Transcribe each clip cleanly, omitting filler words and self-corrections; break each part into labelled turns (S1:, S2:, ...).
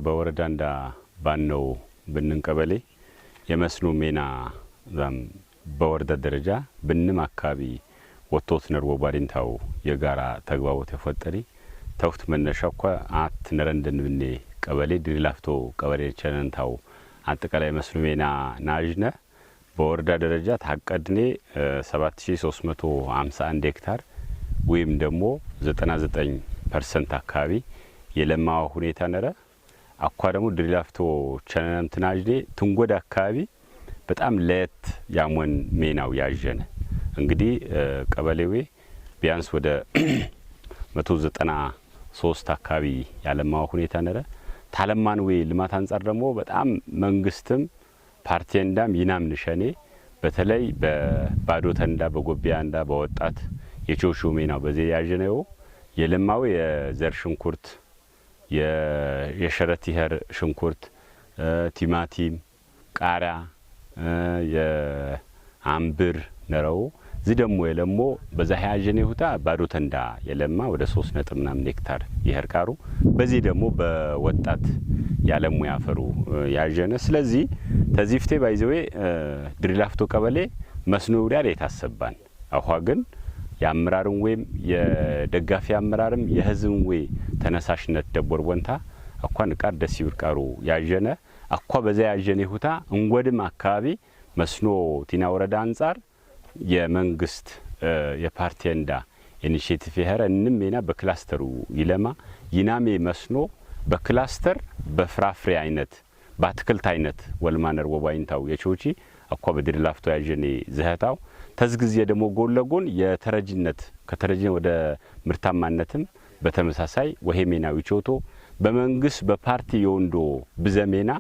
S1: በወረዳ እንዳ ባነው ብንን ቀበሌ የመስኖ ሜና ዛም በወረዳ ደረጃ ብንም አካባቢ ወጥቶት ነርቦ ባሪንታው የጋራ ተግባቦት የፈጠሪ ተውት መነሻ እኳ አት ነረንደን ብኔ ቀበሌ ድሪላፍቶ ቀበሌ ቸነንታው አጠቃላይ መስኖ ሜና ናጅነ በወረዳ ደረጃ ታቀድኔ 7351 ሄክታር ወይም ደግሞ 99% አካባቢ የለማው ሁኔታ ነረ። አኳ ደግሞ ድሪላፍቶ ቸነንም ትናጅኔ ትንጎዳ አካባቢ በጣም ለየት ያሞን ሜናው ያጀነ እንግዲህ ቀበሌዌ ቢያንስ ወደ 193 አካባቢ ያለማው ሁኔታ ነረ። ታለማን ወይ ልማት አንጻር ደግሞ በጣም መንግስትም ፓርቲ እንዳም ይናም ንሸኔ በተለይ በባዶ ተንዳ በጎቢያ እንዳ በወጣት የቾሾ ሜናው በዚህ ያጀነው የለማው የዘር ሽንኩርት የሸረት ይሄር ሽንኩርት፣ ቲማቲም፣ ቃሪያ፣ የአምብር ነረው። እዚ ደግሞ የለሞ በዛ ያጀነ ሁታ ባዶ ተንዳ የለማ ወደ 3 ነጥብ ምናምን ሄክታር ይሄር ቃሩ በዚህ ደግሞ በወጣት ያለሙ ያፈሩ ያጀነ። ስለዚህ ተዚፍቴ ባይዘዌ ድሪላፍቶ ቀበሌ መስኖ ውሪያ የታሰባን አኳ ግን የአመራርም ወይም የደጋፊ አመራርም የህዝብም ወይ ተነሳሽነት ደቦር ቦንታ አኳ ንቃር ደስ ይብርቃሩ ያጀነ አኳ በዛ ያጀነ ሁታ እንጎድም አካባቢ መስኖ ቲና ወረዳ አንጻር የመንግስት የፓርቲ እንዳ ኢኒሺዬቲቭ ይሄረ እንም ሜና በክላስተሩ ይለማ ይናሜ መስኖ በክላስተር በፍራፍሬ አይነት በአትክልት አይነት ወልማነር ወባይንታው የቾቺ አኳ በድሪላፍቶ ያጀኔ ዘህታው ተዝጊዜ ደግሞ ጎን ለጎን የተረጂነት ከተረጂነት ወደ ምርታማነትም በተመሳሳይ ወሄሜናዊ ቾቶ በመንግስት በፓርቲ የወንዶ ብዘሜና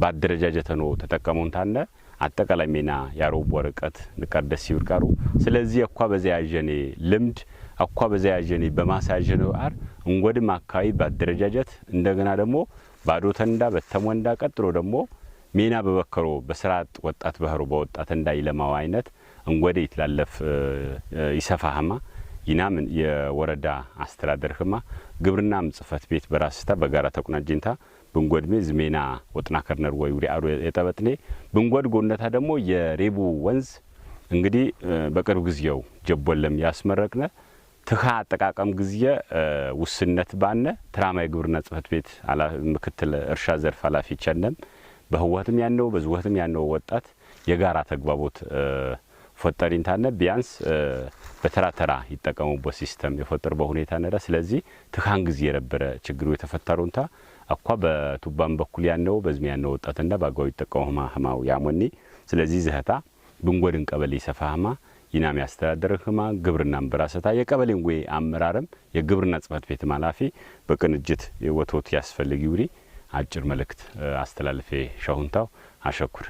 S1: ባደረጃጀተ ነው ተጠቀሙን ታነ አጠቃላይ ሜና ያሮብ ወረቀት ንቀርደስ ይብርቃሩ። ስለዚህ አኳ በዚያ ያጀኔ ልምድ አኳ በዚያ ያጀኔ በማሳጀነው አር እንጎድም አካባቢ ባደረጃጀት እንደገና ደግሞ ባዶ ተንዳ በተሞንዳ ቀጥሎ ደግሞ ሜና በበከሮ በስርዓት ወጣት ባህሩ በወጣት እንዳ ይለማው አይነት እንጎደ ይትላለፍ ይሰፋህማ ይናምን የወረዳ አስተዳደር ህማ ግብርናም ጽፈት ቤት በራስታ በጋራ ተቁናጅንታ ብንጎድሜ ዝሜና ወጥና ከርነር ወይ ውሪ አሩ የጠበጥኔ ብንጎድ ጎነታ ደግሞ የሬቡ ወንዝ እንግዲህ በቅርብ ጊዜው ጀቦለም ያስመረቅነ ትኻ አጠቃቀም ጊዜ ውስነት ባነ ትራማ የግብርና ጽፈት ቤት ምክትል እርሻ ዘርፍ ኃላፊ ቸነም በህወትም ያነው በዝወትም ያነው ወጣት የጋራ ተግባቦት ፈጠሪንታነ ቢያንስ በተራተራ ይጠቀሙበት ሲስተም የፈጠር በሁኔታ ነረ። ስለዚህ ትካን ጊዜ የነበረ ችግሩ የተፈታሩንታ አኳ በቱባን በኩል ያነው በዝም ያነው ወጣትና ባጓው ይጠቀሙ ህማው ያሞኒ። ስለዚህ ዘህታ ብንጎድን ቀበሌ ሰፋህማ ይናም ያስተዳደር ህማ ግብርናም በራሰታ የቀበሌን ወይ አመራርም የግብርና ጽፈት ቤት ኃላፊ በቅንጅት የወቶት ያስፈልግ ይውሪ አጭር መልእክት አስተላልፌ ሻሁንታው አሸኩር።